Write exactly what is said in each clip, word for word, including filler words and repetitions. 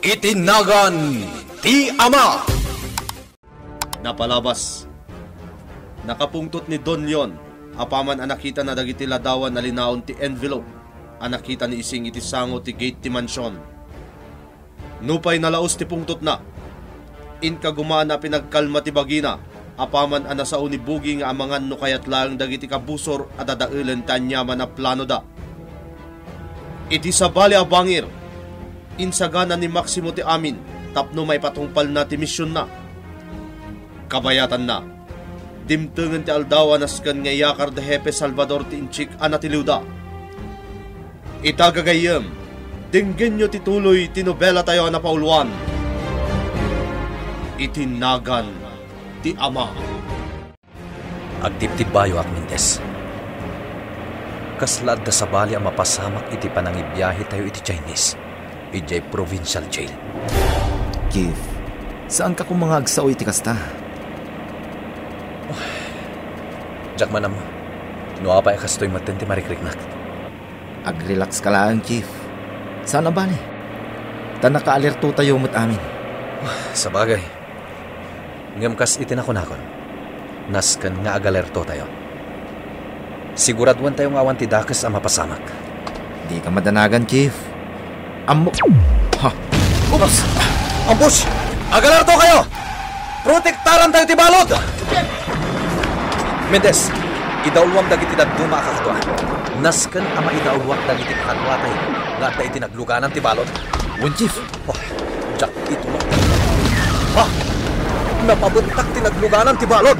Iti nagan ti Ama. Napalabas, nakapungtot ni Don Leon apaman a nakitana dagiti ladawan a linaon ti envelope a nakita ni Ising iti sango ti gate ti mansion. Nupay nalaos ti pungtotna, inkagumaanna a pinagkalma ti bagina apaman a nasao ni Bugi nga amangan no kayat laeng dagiti kabusor a dadaelen ti aniaman a planoda. Iti sabali a bangir, insagana ni Maximo ti amin tapno maipatungpalna ti misionna. Kabayatanna, dimtengen ti aldaw a nasken nga iyakar da Hepe Salvador ti inchik a natiliwda. Ita gagayyem, denggenyo ti tuloy ti nobelatayo a napauluan, Iti Nagan ti Ama. Agtibtibbayoak, Mendez. Kasla adda sabali a mapasamak iti panangibiahetayo iti Chinese, idiay provincial jail. Keith, saanka koma nga agsao iti kasta? Diak man ammo. No apay a kastoy metten ti marikriknak. Ag-relax ka laeng, Keith. Saan a bale. Ta nakaalertotayo met amin. Sabagay. Ngem kas iti nakunakon, nasken nga agalertotayo. Siguraduentayo nga awan ti dakes a mapasamak. Dika madanagan, Keith. Ammo. Ha? Oops! Ambush! Agalertokayo! Protektarantayo ti balud! Mendez, idauluam dagiti dadduma a kakadua. Nasken a maidauluak dagiti kakaduatayo nga adda iti nagluganan ti balud. Wen, Chief. Oh, diak itulok. Ha? Napabettak ti nagluganan ti balud.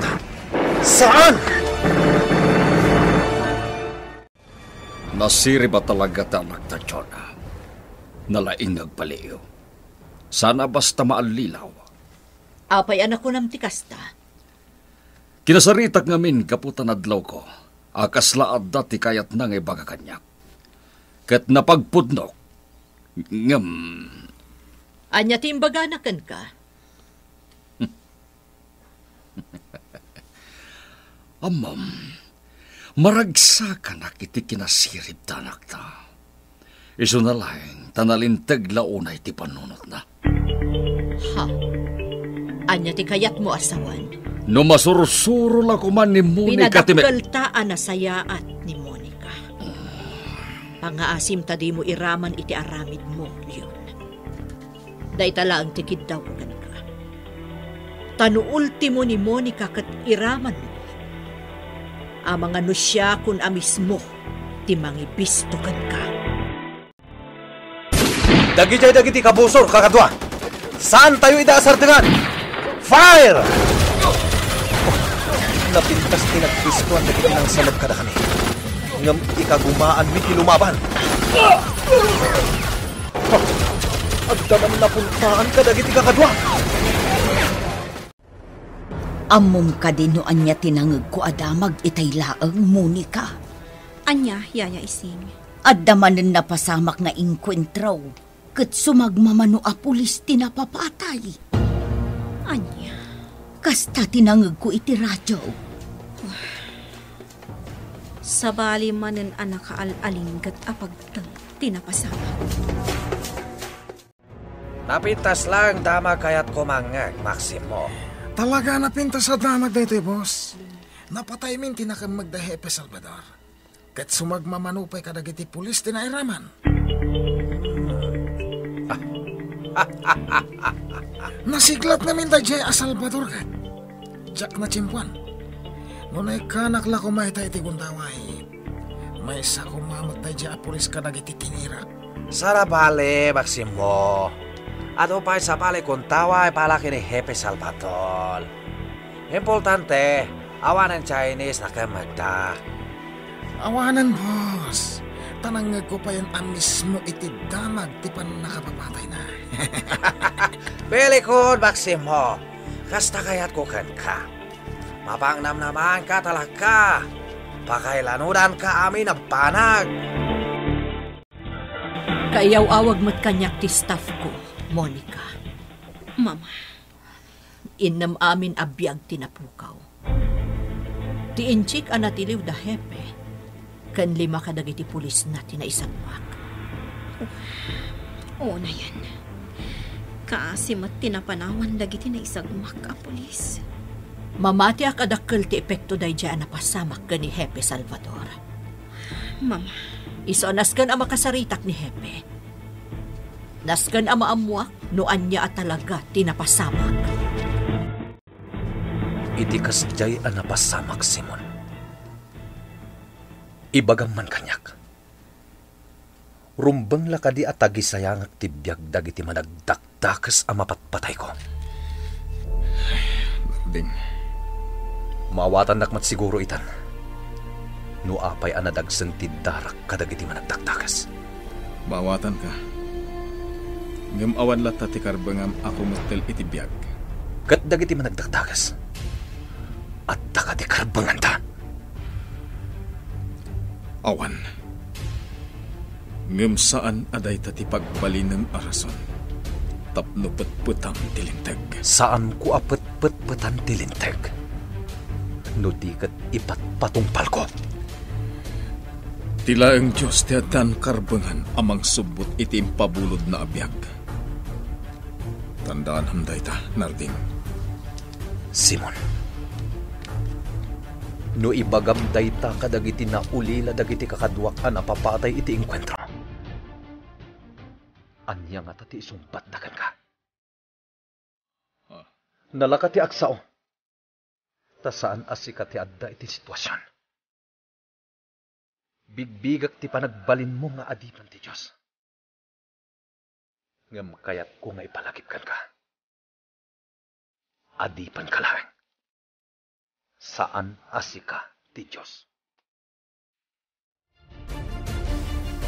Saan? Nasirib a talaga ti anakta, Jonah. Nalaing nga agpaliiw. Saan a basta maallilaw. Apay a nakunam ti kasta? Kinasaritak ngamin gapu ta nadlawko a kasla adda ti kayatna nga ibaga kaniak. Ket napagpudnok. Ngem, ania ti imbagana kenka? Ammom, maragsakanak iti kinasirib ti anakta. Isuna laeng ta nalinteg la unay ti pannunotna. Ha? Ania ti kayatmo a sawen? No masursuro la koma ni Monica ti me- Pinadakkelta a nasayaat ni Monica. Pangaasim ta dimo iraman iti aramidmo, Leon. Dayta laeng ti kiddawko kenka. Ta no ultimo ni Monica ket iramanmo, amangan no siakon a mismo ti mangibisto kenka. Dagidiay dagiti kabusor, kakadua. Saantayo ida a sardengan. Fire! Oh, napintas ti nagbistoan dagiti nangsaleb kadakami. Ngem ikagumaanmi ti lumaban. Ha! Adda man napuntaan kadagiti kakadua. Ammom kadi no ania ti nangegko a damag itay laeng, Monica? Ania, Yaya Ising? Adda manen napasamak nga inkuentro ket sumagmamano a pulis ti napapatay. Ania? Kasta ti nangegko iti radio. Sabali manen a nakaal-alingget a pagteng ti napasamak. Napintas laeng damag kayatko mangngeg, Maximo. Talaga a napintas a damag daytoy, boss. Napataymin ti nakemmeg da Hepe Salvador. Ket sumagmamano pay kadagiti pulis ti nairaman. Nasiglat ngamin daydiay a Salvador ket diak natiempoan. No naikkanak la koma ita iti gundaway, maysa koma met daydiay a pulis kadagiti tinirak. Saan a bale, Maximo. Adu pay sabali gundaway para ken ni Hepe Salvador. Importante, awanen Chinese nakemmegda. Awanen, boss. Ta nangngegko payen a mismo iti damag ti pannakapapatayna. Bilikon, Maximo. Kasta kayatko kenka. Mapangnamnamanka talaga. Pakailanodanka amin a banag. Kaiyaw-awag met kaniak ti staff ko, Monica. Mama. Innem amin a biag ti napukaw. Ti inchik a natiliw da Hepe, ken lima kadagiti pulisna ti naisagmak. Unayen. Naasi met ti napanawan dagiti naisagmak a pulis. Mamatiak a dakkel ti epekto daydiay a napasamak ken ni Hepe Salvador. Mama. Isu a nasken a makasaritak ni Hepe. Nasken a maammuak no ania a talaga ti napasamak. Iti kasdiay a napasamak, Simon, ibagam man kaniak. Rumbeng la kadi a tagisayangak ti biag dagiti managdakdakes a mapatpatayko? Ding. Maawatannak met siguro itan. No apay a nadagsen ti darak kadagiti managdakdakes. Maawatanka. Ngem awan latta ti karbengam a kumettel iti biag. Ket dagiti managdakdakes, adda kadi karbenganda? Awan. Ngem saan a dayta ti pagbalinem a rason tapno petpetam ti linteg. Saanko a petpetpetan ti linteg no di ket ipatpatungpalko. Ti laeng Dios ti addan karbengan a mangsubbot iti impabulodna a biag. Tandaanam dayta, Narding. Simon, no ibagam dayta kadagiti naulila dagiti kakaduak a napapatay iti engkuentro, ania ngata ti isungbatda kenka? Ah. Nalaka ti agsao, ta saan a sika ti adda iti situasion. Bigbigak ti panagbalinmo nga adipen ti Dios. Ngem kayatko nga ipalagip kenka. Adipenka laeng. Saan a sika ti Dios.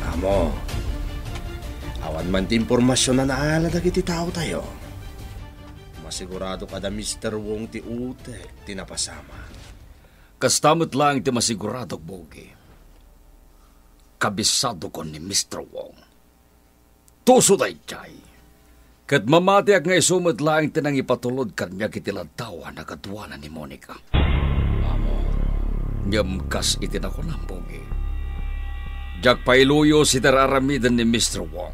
Amo, awan man ti impormasion a naala dagiti taotayo. Masiguradok a da Mister Wong ti utek ti napasamak. Kasta met laeng ti masiguradok, Bogi. Kabisadokon ni Mister Wong. Tuso daydiay, ket mamatiak nga isu met laeng ti nangipatulod kaniak iti laddaw a nagaduana ni Monica. Amo, ngem kas iti nakunam, Bogi, diak pay luyos iti ar-aramiden ni Mister Wong.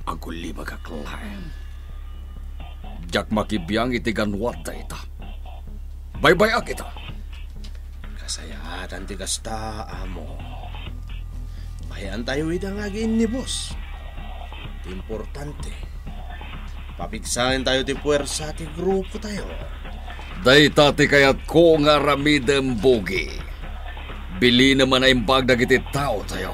Agulibagak laeng. Diak makibiang iti ganuat dayta. Baybay-ak ita. Kasayaatan ti kasta, amo. Bahiantayo ida nga agiinnibus. Ti importante, papigsaentayo ti puersa ti grupotayo. Dayta ti kayatko nga aramidem, Bogi. Bilinem a naimbag dagiti taotayo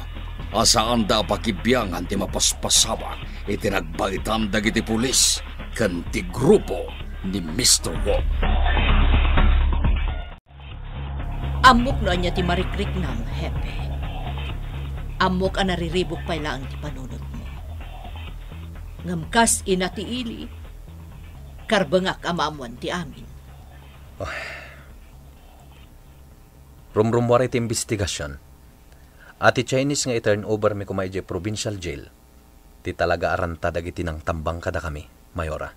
a saanda a pakibiangan ti mapaspasamak iti nagbaetan dagiti pulis ken ti grupo ni Mister Wong. Ammok no ania ti marikriknam, Hepe. Ammok a nariribuk pay laeng ti panunotmo. Ngem kas ina ti ili, karbengak a maammuan ti amin. Oh. Rumrummuar iti imbestigasion a ti Chinese nga i-turnover mi koma idiay provincial jail ti talaga a ranta dagiti nangtambang kadakami, Mayora.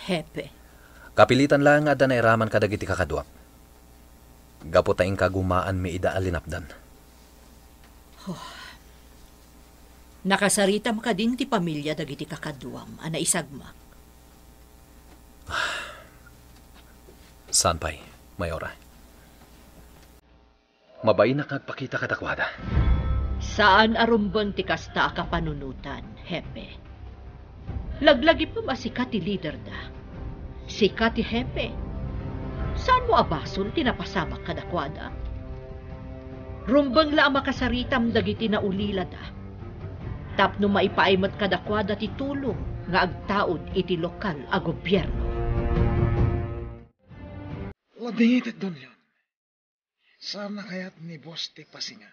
Hepe. Kapilitan laeng nga adda nairaman kadagiti kakaduak. Gapu ta inkagumaanmi ida a linapdan. Oh. Nakasaritam kadin ti pamilia dagiti kakaduam a naisagmak? Saan pay, Mayora. Mabainak nga agpakita kadakuada. Saan a rumbeng ti kasta a kapanunotan, Hepe. Laglagipem a sika ti liderda. Sika ti hepe. Saanmo a basol ti napasamak kadakuada? Rumbeng la a makasaritam dagiti naulilada tapno maipaay met kadakuada ti tulong nga agtaud iti lokal a gobierno. Ladingit, Don Leon. Saan a kayat ni Boss ti pasinga?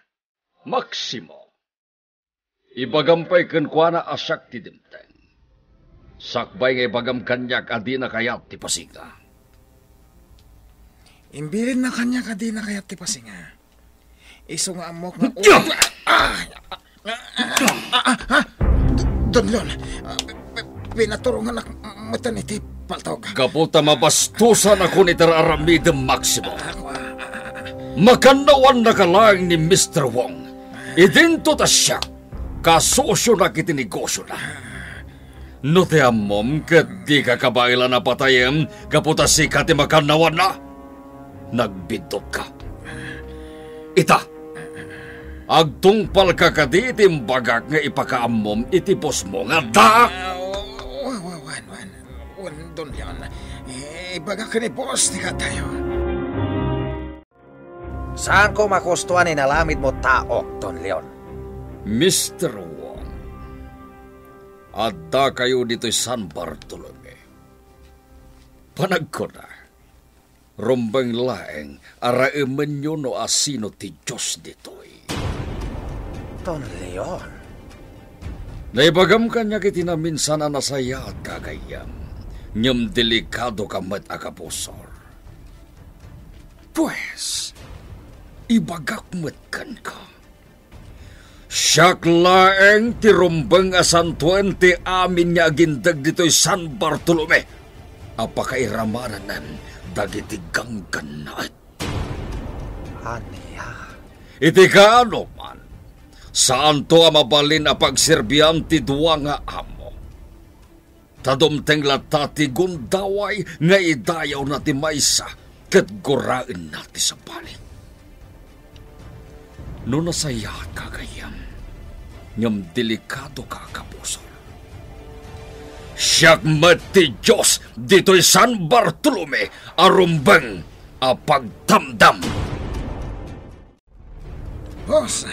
Maximo, ibagam pay kenkuana a siak ti dimteng. Sakbay nga ibagam kaniak a dina kayat ti pasinga. Imbilinna kaniak a dina kayat ti pasinga. Isu nga ammok nga... Ah! Ah! Ah! Ah! Ah! Ah! Don Leon, ah, pi-, pi-, pinaturonganak metten iti paltog. Gapu ta mabastosanakon iti ar-aramidem, Maximo. Ah, ah, ah, ah. Makannawannak laeng ni Mister Wong. Idinto ta siak, kasosionak iti negosiona. No ti ammom ket dika kabaelan a patayem gapu ta sika ti makannawanna, nagbiddutka. Ita, agtungpalka kadi iti imbagak nga ipakaammom iti bossmo nga addaak? Ah, wa-, wa-, wa-, wan, wan, wan, Don Leon. Eh, ibagak ken ni boss ti katayo. Saanko makustuan inalamidmo taok, Don Leon. Mister Wong, addakayo ditoy San Bartolome. Panagkuna, rumbeng laeng a raemenyo no asino ti Dios ditoy. Don Leon. Naibagam kaniak iti naminsan a nasayaat, gagayyem, ngem delikadoka met a kabusor. Pues, ibagak met kenka. Siak laeng ti rumbeng a santoen ti amin nga agindeg ditoy San Bartolome a pakairamananen dagiti ganggannaet. Ania? Iti kaanoman, saanto a mabalin a pagserbian ti dua nga amo. Ta dumteng latta ti gundaway nga idayawna ti maysa ket guraenna ti sabali. No nasayaat, gagayyem, ngem delikadoka a kabusor. Siak met ti Dios ditoy San Bartolome a rumbeng a pagdamdam. Boss,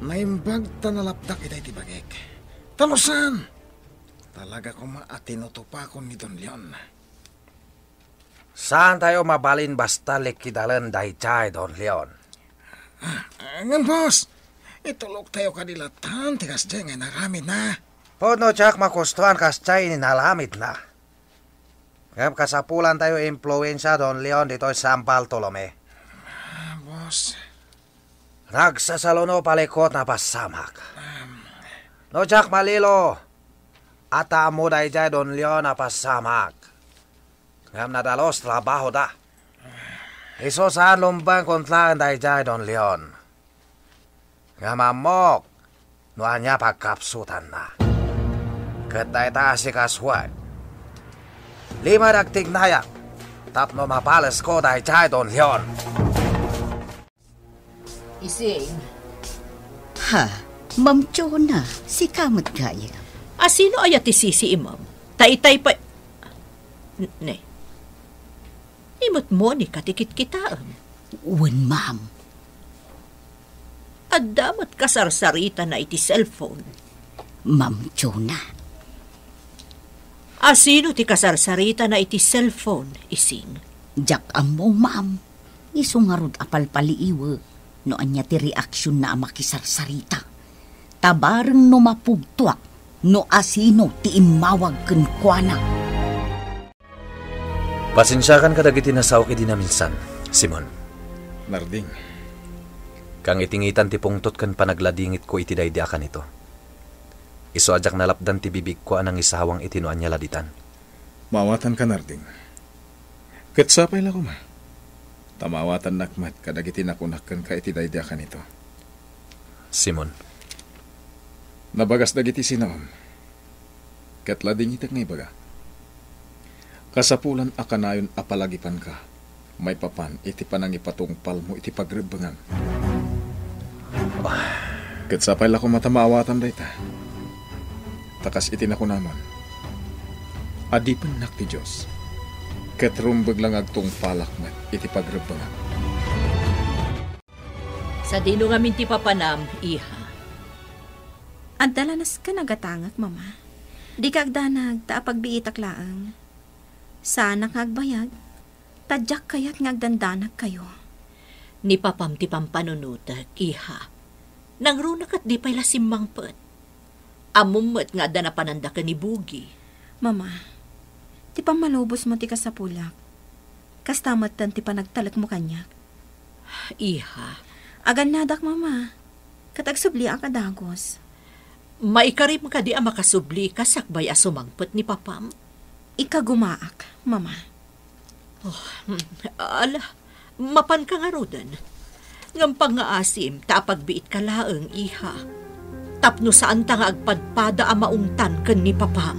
naimbag ta nalapdak itay ti bagik. Talusan! Talaga koma a tinutupakon ni Don Leon. Saantayo mabalin basta likidalen daydiay, Don Leon. Ah, ngem, boss, ituloktayo kadi latta ti kasdiay nga inaramidna. Pudno diak makustuan kasdiay inaramidna. Ngem kasapulantayo impluensia, Don Leon, ditoy San Bartolome. Ah, boss. Nagsasaluno palikot na pasamak. No diak malilo, adda ammo daydiay Don Leon a pasamak. Ngem nadalus trabahoda. Isu saan lumbeng kuntraen daydiay Don Leon. Ngem ammok no ania pagkapsutanna. Ket dayta a sikasuek, limed agtignayak tapno mapalesko daydiay Don Leon. Ising. Ha, Ma'am Jonah, sika met gayam. Asino aya ti sisiimam? Ta itay pay, n-, ne. Ni met Monica ti kitkitaem. Wen, ma'am. Adda met kasarsaritana iti cellphone. Ma'am Jonah. Asino ti kasarsaritana iti cellphone, Ising? Diak ammo, ma'am. Isu ngarud a palpaliiwek no ania ti reaksionna a makisarsarita. Ta bareng no mapugtoak no asino ti immawag kenkuana. Pasensiakan kadagiti nasaok idi naminsan, Simon. Narding. Kangitingitan ti pungtot ken panagladingitko iti daydi a kanito. Isu a diak nalapdan ti bibigko a nangisawang iti no ania laditan. Maawatanka, Narding. Ket sapay la koma, ta maawatannak met kadagiti nakunak kenka iti daydi a kanito. Simon. Nabagas dagiti sinaom, ket ladingitek nga ibaga. Kasapulan a kanayon a palagipanka maipapan iti panangipatungpalmo iti pagrebbengam. Ket sapay la koma ta maawatam dayta. Ta kas iti nakunamon, adipennak ti Dios, ket rumbeg la nga agtungpalak met iti pagrebbengam. Sadino ngamin ti papanam, iha? Adda la nasken a gatangek, Mama. Dika agdanag ta apagbiitak laeng. Saanak nga agbayag, ta diak kayat nga agdandanagkayo. Ni papam ti pampanunotek, iha. Nangruna ket di pay la simmangpet. Ammom met nga adda napananda ken ni Bugi. Mama, ti pammalubosmo ti kasapulak. Kasta metten ti panagtalekmo kaniak. Iha. Agannadak, Mama. Ket agsubliak a dagus. Maikarim kadi a makasublika sakbay a sumangpet ni papam? Ikagumaak, Mama. Oh, hmm, ala, mapanka ngaruden. Ngem pangngaasim ta apagbiitka laeng, iha. Tapno saanta nga agpadpada a maungtan ken ni papam.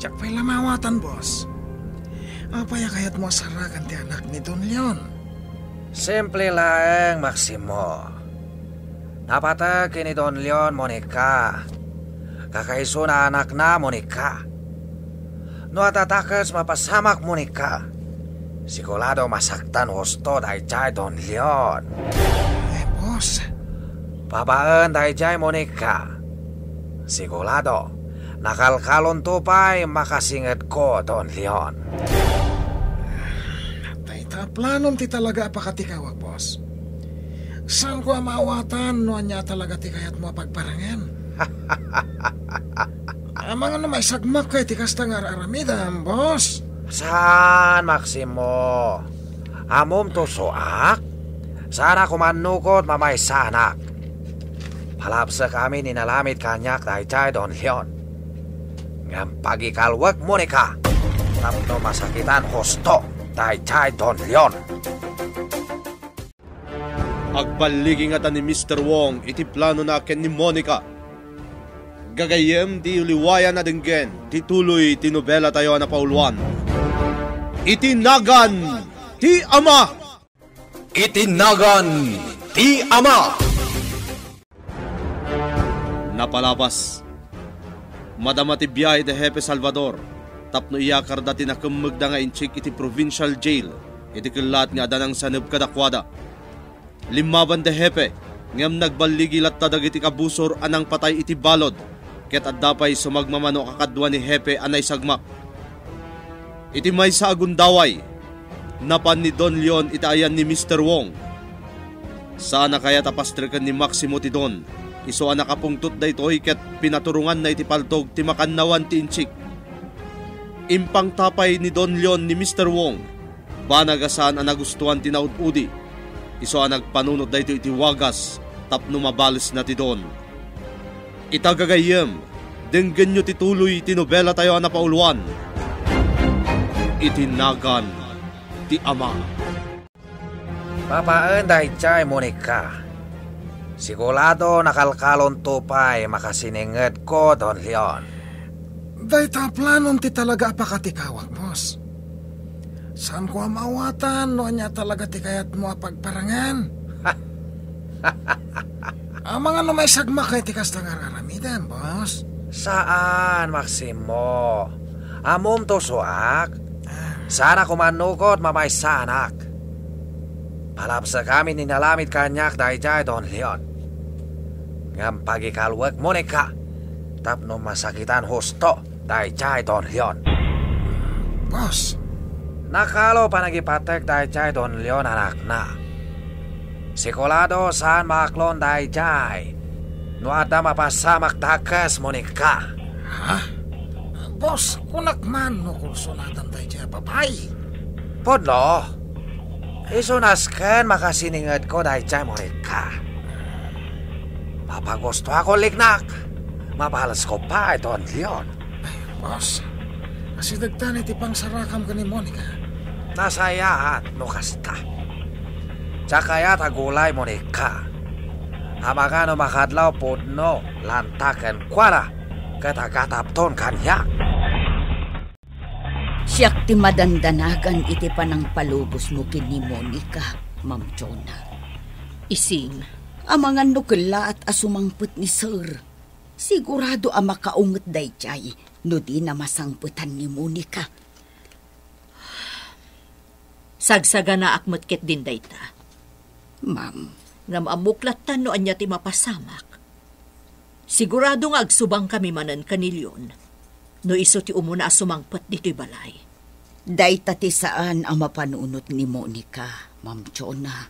Diak pay la maawatan, boss. Apay a kayatmo a sarakan ti anak ni Don Leon? Simple laeng, Maximo. Napateg ken ni Don Leon, Monica. Kakaisuna anakna, Monica. No adda dakes mapasamak, Monica, sigurado masaktan husto daydiay Don Leon. Eh, boss. Babaen daydiay, Monica, sigurado nakalkalonto pay makasingedko, Don Leon. Dayta a planom ti talaga a pakatikawak, boss. Saanko a maawatan no ania talaga ti kayatmo a pagparangen. Amangan no maisagmak kay ti kasta nga ar-aramidem, boss. Saan, Maximo? Ammom to suak? Saan a kumannukot mamaysanak. Palabsek amin inalamit kaniak daydiay Don Leon. Ngem pagikalwek, Monica, tapno masakitan husto daydiay Don Leon. Agballigi ngata ni Mister Wong iti planona ken ni Monica. Gagayyem, diyo liwayan a denggen ti tuloy ti nobelatayo a napauluan, Iti Nagan ti Ama. Iti Nagan ti Ama. Napalabas. Madama ti biahe ti Hepe Salvador tapno iyakarda ti nakemmegda nga inchik iti provincial jail iti kellaat nga adda nangsaneb kadakuada. Limmaban ti Hepe, ngem nagballigi latta dagiti kabusor a nangpatay iti balud, ket adda pay sumagmamano a kakadua ni Hepe a naisagmak. Iti maysa a gundaway, napan ni Don Leon iti ayan ni Mister Wong. Saan a kayat a pastreken ni Maximo ti Don, isu a nakapungtot daytoy ket pinaturonganna iti paltog ti makannawan ti inchik. Impangta pay ni Don Leon ni Mister Wong, banag a saan a nagustuan ti naud-udi, isu a nagpanunot daytoy iti wagas tapno mabalesna ti Don. Ita gagayyem, denggenyo ti tuloy ti nobelatayo a napauluan, Iti Nagan ti Ama. Babaen daydiay, Monica, sigurado nakalkalonto pay makasiningedko, Don Leon. Dayta a planom ti talaga a pakatikawak, boss. Saanko a maawatan no ania talaga ti kayatmo a pagparangen. Amangan no maisagmak kay ti kasta nga ar-aramidem, boss. Saan, Maximo. Ammom to suak? Saan a kumannukot mamaysanak. Palabsek amin inalamit kaniak daydiay Don Leon. Ngem pagikalwek, Monica, tapno masakitan husto daydiay Don Leon. Boss. Nakalo panagipatek daydiay Don Leon anakna. Sigurado saan maaklon daydiay no adda mapasamak dakes, Monica. Ha? Boss, kunak man no kursunatan daydiay a babai. Pudno, isu nasken makasiningedko daydiay Monica. Mapagustoakon liknak. Mabalesko pay, Don Leon. Ay, boss, asidegtan iti pangsarakam ken ni Monica. Nasayaat no kasta. Diak kayat a gulay, Monica. Amangan no makadlaw pudno lanta kenkuana ket agatapton kaniak. Siak ti madandanagan iti panangpalubosmo ken ni Monica, Ma'am Jonah. Ising, amangan no kellaat a sumangpet ni Sir. Sigurado a makaunget daydiay no dina masangpetan ni Monica. Sagsaganaak met ketdin dayta. Ma'am. Ngem ammok latta no ania ti mapasamak. Sigurado nga agsubangkami manen ken ni Leon no isu ti umuna a sumangpet ditoy balay. Dayta ti saan a mapanunot ni Monica, Ma'am Jonah.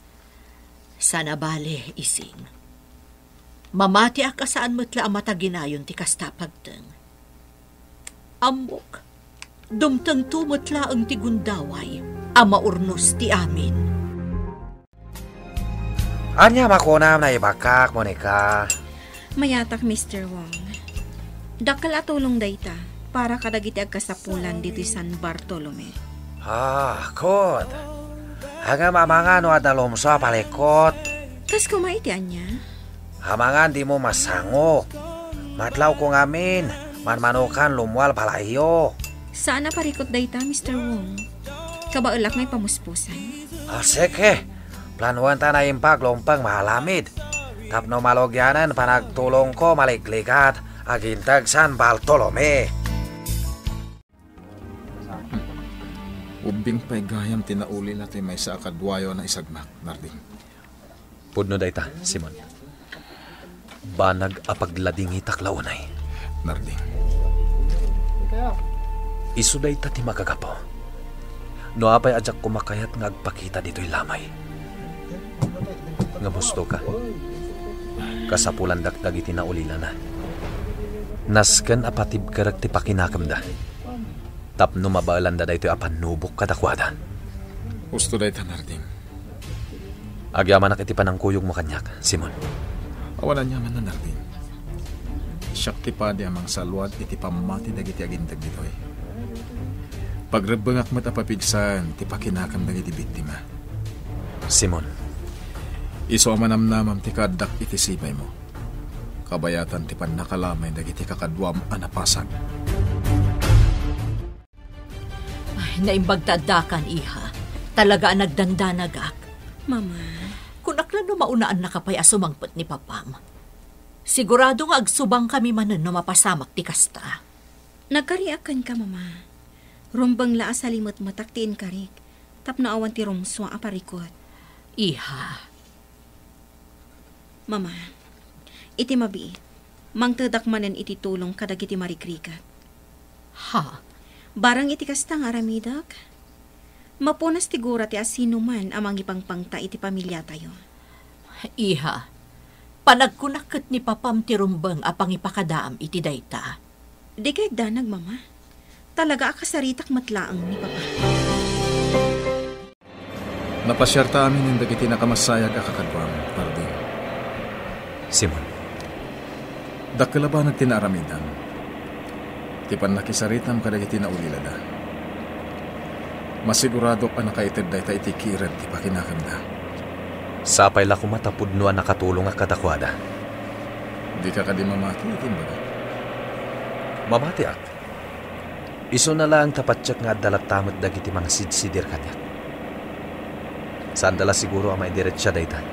Saan a bale, Ising. Mamatiak a saan met la a mataginayon ti kasta a pagteng. Ammok, dumtengto met laeng ti gundaway a maurnos ti amin. Ania makunam, naibagak, Monica? Mayatak, Mister Wong. Dakkel a tulong dayta para kadagiti agkasapulan ditoy San Bartolome. Ah, good. Ngem amangan no adda lumso a palikot. Kas koma iti ania? Amangan dimo masango. Madlawko ngamin, manmanokan lumual balayyo. Saan a parikut dayta, Mister Wong. Kabaelak nga ipamuspusan. Aseke, planuenta nga impaglungpeng maalamid. Tapno malugianen panagtulongko maliklikat, aginteg San Bartolome. Ubbing pay gayam ti naulila ti maysa a kaduayo a naisagmak, Narding. Pudno dayta, Simon. Banag a pagladingitak la unay. Narding. Isu dayta ti makagapu. No apay a diak koma kayat nga agpakita ditoy lamay. Ngem husto ka. Kasapulandak dagiti naulilana. Nasken a patibkerek ti pakinakemda. Tapno mabaelanda daytoy a pannubok kadakuada. Husto dayta, Narding. Agyamanak iti panangkuyogmo kaniak, Simon. Awan aniaman, Narding. Siak ti padi a mangsaluad iti pammati dagiti aginteg ditoy. Pagrebbengak met a papigsaen ti pakinakem dagiti biktima. Simon. Isu a manamnamam ti kaaddak iti sibaymo. Kabayatan ti pannakalamay dagiti kakaduam a napasag. Ay, naimbag ta addakan, iha. Talaga a nagdandanagak. Mama. Kunak la no maunaannaka pay a sumangpet ni papam. Sigurado nga agsubangkami manen no mapasamak ti kasta. Nagkariak kenka, Mama. Rumbeng la a salimetmetak ti inkarik, tapno awan ti rumsua a parikut. Iha. Mama, iti mabiit, mangtedak manen iti tulong kadagiti marikrigat. Ha? Barang iti kasta nga aramidek, mapunas ti gura ti asinoman a mangipangpangta iti pamiliatayo. Iha, panagkunak ket ni papam ti rumbeng a pangipakadaam iti dayta. Dika iddanag, Mama. Talaga a kasaritak met laeng ni Papa. Napasiarta amin dagiti nakamasayag a kakaduam, Narding. Simon. Dakkel a banag ti naaramidam. Ti pannakisaritam kadagiti naulilada. Masiguradok a nakaited dayta iti kired ti pakinakemda. Sapay la koma ta pudno a nakatulongak kadakuada. Dika kadi mamati iti imbagak? Mamatiak. Isuna laeng ta patiek nga adda latta met dagiti mangsidsidir kaniak. Saanda la siguro a maidiretsa dayta.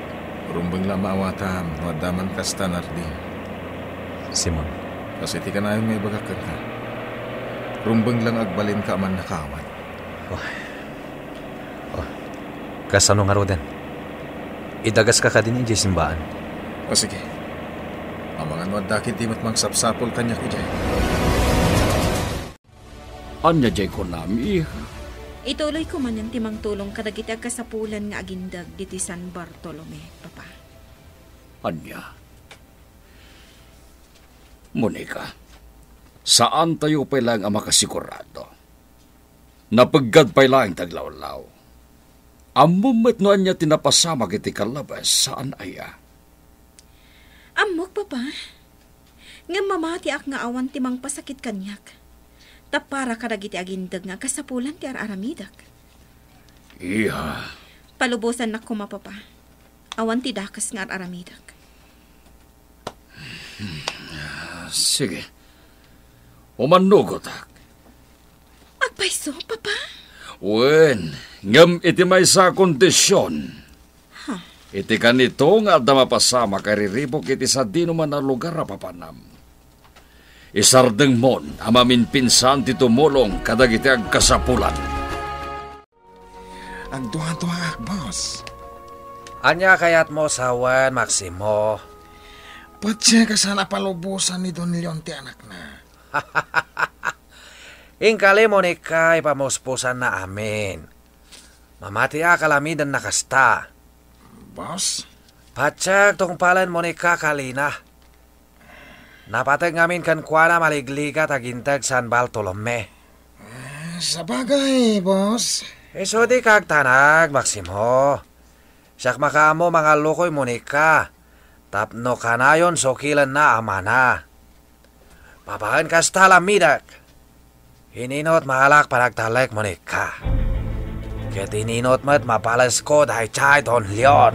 Rumbeng la a maawatam no adda man kasta, Narding. Simon. Kas iti kanayon nga ibagak kenka, rumbeng la nga agbalinka a mannakaawat. Oh. Oh. Kasano ngaruden? Idagaska kadin idiay simbaan? O, sige. Amangan no adda ketdi met mangsapsapul kaniak idiay. Ania diay kunam, iha? Ituloyko manen ti mangtulong kadagiti agkasapulan nga agindeg ditoy San Bartolome, Papa. Ania? Monica, saantayo pay laeng a makasigurado. Napeggad pay laeng ti aglawlaw. Ammom met no ania ti napasamak iti kalabes, saan aya? Ammok, Papa. Ngem mamatiak nga awan ti mangpasakit kaniak. Ta para kadagiti agindeg nga kasapulan ti ar-aramidek. Iha. Palubosannak koma, Papa. Awan ti dakes nga ar-aramidek. Sige. Umannugotak. Agpayso, Papa? Wen, ngem iti maysa a kondision. Ha? Iti kanito nga adda mapasamak a riribuk iti sadinoman a lugar a papanam. Isardengmon a maminpinsan ti tumulong kadagiti agkasapulan. Agduaduaak, boss. Ania kayatmo sawen, Maximo? Patse kasano a palubosan ni Don Leon ti anakna. Inkali, Monica, ipamuspusanna amin. Mamatiak a lamidenna kasta. Boss? Patiek tungpalen, Monica, kalina. Napateg ngamin kenkuana maligligat aginteg San Bartolome. Ah, sabagay, boss. Isu dika agtanag, Maximo. Siak makaammo mangallukoy, Monica, tapno kanayon sukilenna a mana. Babaen kasta, lamidek. Ininot maalak panagtalek, Monica. Ket ininot met mapalesko daydiay Don Leon.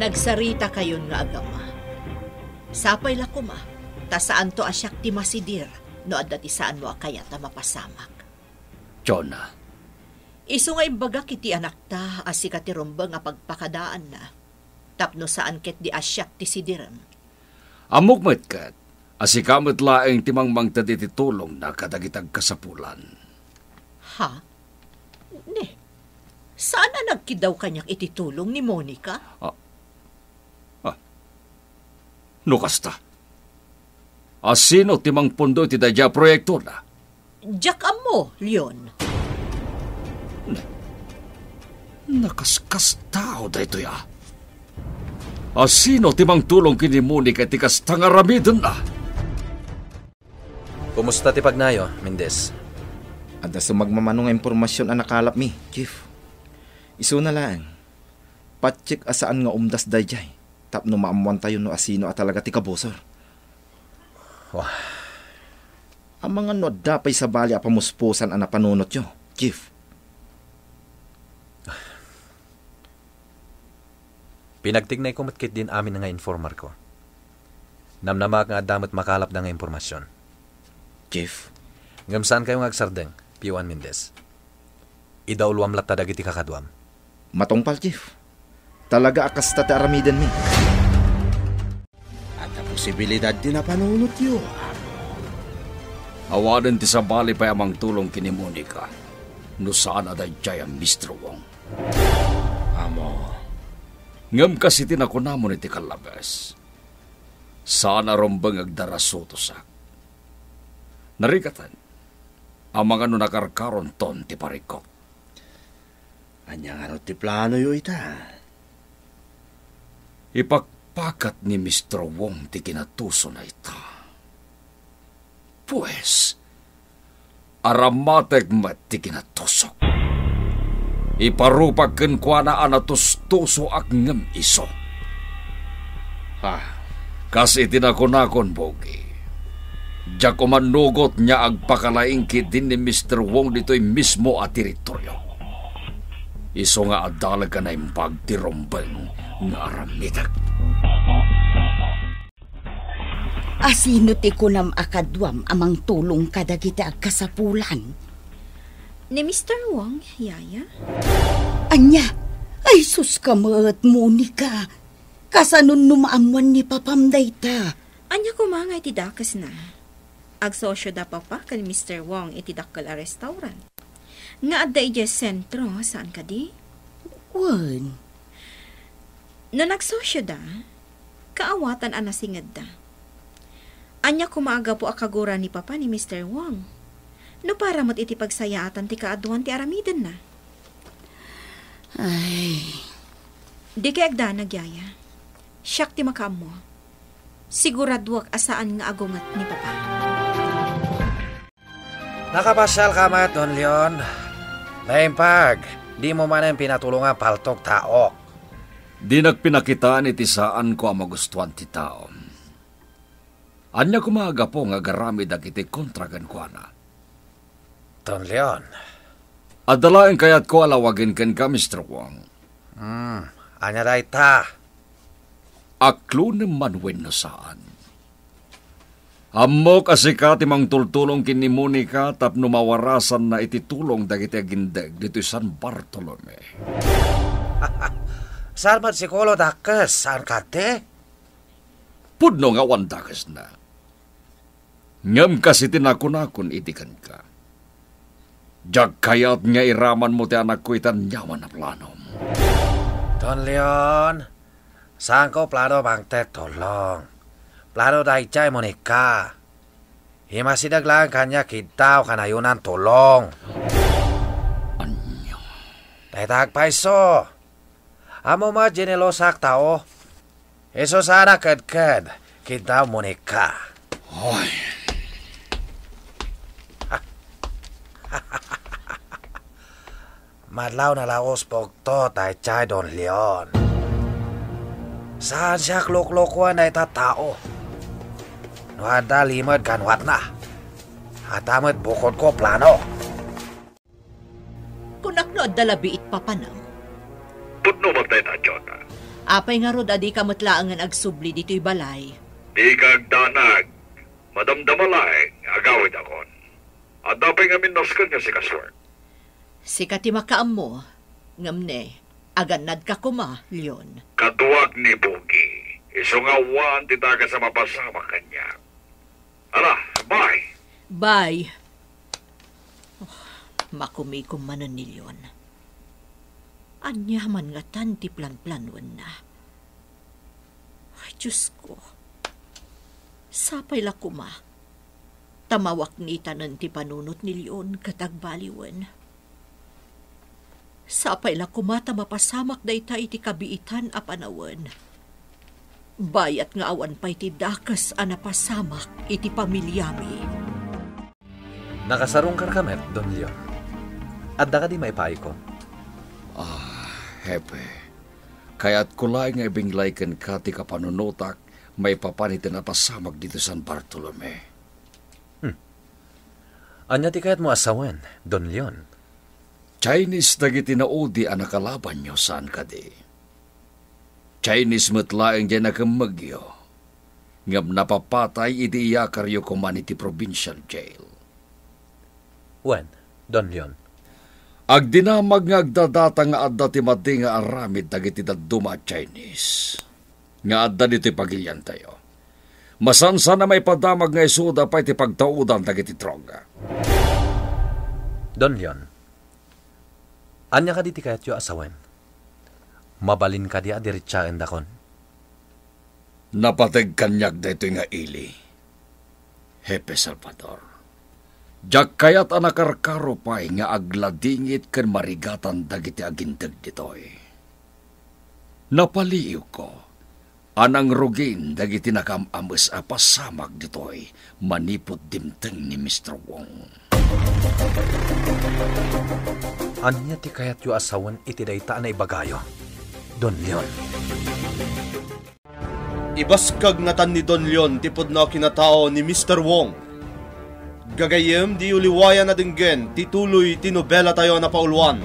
Nagsaritakayon nga agama. Sapay la koma, ta saanto a siak ti masidir no adda ti saanmo a kayat a mapasamak. Jonah. Isu nga imbagak iti anakta a sika ti rumbeng a pagpakadaanna, tapno saan ketdi a siak ti sidirem. Ammok met ket a sika met laeng ti mangmangted iti tulongna kadagiti agkasapulan. Ha? Ne, saan a nagkiddaw kaniak iti tulong ni Monica? Ah. Ah. No kasta, a sino ti mangpundo iti daydiay a proyektona? Diak ammo, Leon. Nakaskastao daytoy a. A sino ti mangtulong ken ni Monica iti kasta nga aramidenna? Kumusta ti pagnayo, Mendez? Adda sumagmamano nga impormasion a nakalapmi, Chief. Isuna laeng, patsiek a saan nga umdas daydiay tapno maammoantayo no asino a talaga ti kabusor. Wah. Amangan no adda pay sabali a pamuspusan a napanunotyo, Chief. Pinagtignayko met ketdin amin nga informarko. Namnamaak nga adda met makalapda nga impormasion. Chief? Ngem saankayo nga agsardeng, P O N Mendez. Idauluam latta dagiti kakaduam. Matungpal, Chief. Talaga a kasta ti aramidenmi. Adda posibilidad ti napanunotyo. Awanen ti sabali pay a mangtulong ken ni Monica no saan a daydiay a Mister Wong. Amo. Ngem kas iti nakunamon iti kallabes, saan a rumbeng agdarasutosak. Narigaten, amangan no nakarkaronton ti parikok. Ania ngarud ti planoyo ita? Ipakpakat ni Mister Wong ti kinatusona ita. Pues, aramatek met ti kinatusok. Iparupak kenkuana a natustusoak ngem isu. Ha? Kas iti nakunakon, Bogi, diak umanugot nga agpakalaing ketdin ni Mister Wong ditoy mismo a teritorio. Isu nga adda la a naimbag ti rumbeng nga aramidek. Asino ti kunam a kaduam a mangtulong kadagiti agkasapulan? Ni Mister Wong, Yaya. Ania? Ay, sus ka met, Monica. Kasanon no maammuan ni Papam dayta? Ania koma nga iti dakesna? Agsosio da Papa ken Mister Wong iti dakkel a restaurant nga adda idiay sentro, saan kadi? Wen. No nagsosio da, kaawatan a nasingedda. Ania koma a gapu a kagura ni Papa ni Mister Wong? No para met iti pagsayaatan ti kaaduan ti aramidenna. Ay. Dikay agdanag, Yaya. Siak ti makaammo. Siguraduak a saan nga agunget ni Papa. Nakapasialka met, Don Leon. Naimbag, dimo manen pinatulongan paltok taok. Dinak pinakitaan iti saanko a magustuan ti tao. Ania koma a gapu nga agaramid dagiti kontra kenkuana? Don Leon. Adda laeng kayatko a lawagen kenka, Mister Wong. Hmm, ania dayta? Aklonem man wenno saan. Ammok a sika ti mangtultulong ken ni Monica tapno mawarasanna iti tulong dagiti agindeg ditoy San Bartolome. Saan met sikulo dakes, saan kadi? Pudno nga awan dakesna. Ngem kas iti nakunakon idi kenka, diak kayat nga iramanmo ti anakko iti aniaman a planom. Don Leon, saanko plano mangted tulong. Plano daydiay Monica. Imasideg laeng kaniak kiddaw kanayonan tulong. Ania? Dayta agpayso. Ammom a jenelosak tao. Isu saan a kedked, kiddaw Monica. Oy. Madlaw na la usbogto daydiay Don Leon. Saan siak luklukoen dayta tao. No adda limed kanuatna, adda met bukodko plano. Kunak no adda labi it papanam. Pudno met dayta, Jonah. Apay ngarud a dika met laengen agsubli ditoy balay? Dika agdanag. Madamdama laeng nga Agawidakon. Adda pay ngamin nasken nga sika, Swer. Sika ti makaammo, ngem ne, agannadka koma, Leon. Kaduak ni Bugi, isu nga awan ti dagas a mapasamak kaniak. Ala, bye! Bye. Oh, makumikom manen ni Leon. Ania man ngatan ti planplanoenna? Ay, Diosko. Sapay la koma ta mawaknitanen ti panunot ni Leon ket agbaliwen. Sapay la koma ta mapasamak dayta iti kabiitan a panawen. Bayat nga awan pay ti dakes a napasamak iti pamiliami. Nakasarungkarka met, Don Leon. Adda kadi maipaayko? Ah, Hepe. Kayatko laeng nga ibinglay kenka ti kapanunotak maipapan iti napasamak ditoy San Bartolome. Hmm. Ania ti kayatmo a sawen, Don Leon? Chinese dagiti naudi a nakalabanyo, saan kadi? Chinese met laeng diay nakemmegyo, ngem napapatay idi iyakaryo koman iti provincial jail. Wen, Don Leon. Agdinamag nga agdadata nga adda ti madi nga aramid dagiti dadduma a Chinese nga adda ditoy pagiliantayo. Masansan a maipadamag nga isuda pay ti pagtaudan dagiti droga. Don Leon, ania kadi ti kayatyo a sawen? Mabalin kadi a diretsaendakon? Napateg kaniak daytoy nga ili, Hepe Salvador. Diak kayat a nakarkaro pay nga agladingit ken marigatan dagiti aginteg ditoy. Napaliiwko a nangrugin dagiti nakaam-ames a pasamak ditoy manipud dimteng ni Mister Wong. Ania ti kayatyo a sawen iti dayta a naibagayo, Don Leon? Ibaskag ngatan ni Don Leon ti pudno a kinatao ni Mister Wong. Gagayyem, diyo liwayan a denggen ti tuloy ti nobelatayo a napauluan,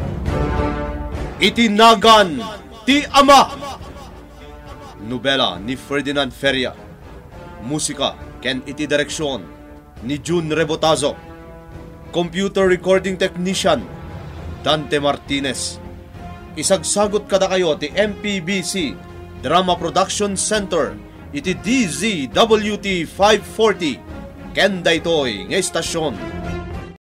Iti Nagan ti Ama. Nobela ni Ferdinand Feria. Musika ken iti direksion ni Jun Rebotazo. Computer recording technician, Dante Martinez. Isagsagut kadakayo ti M P B C Drama Production Center iti D Z W T five forty ken daytoy nga istasyon.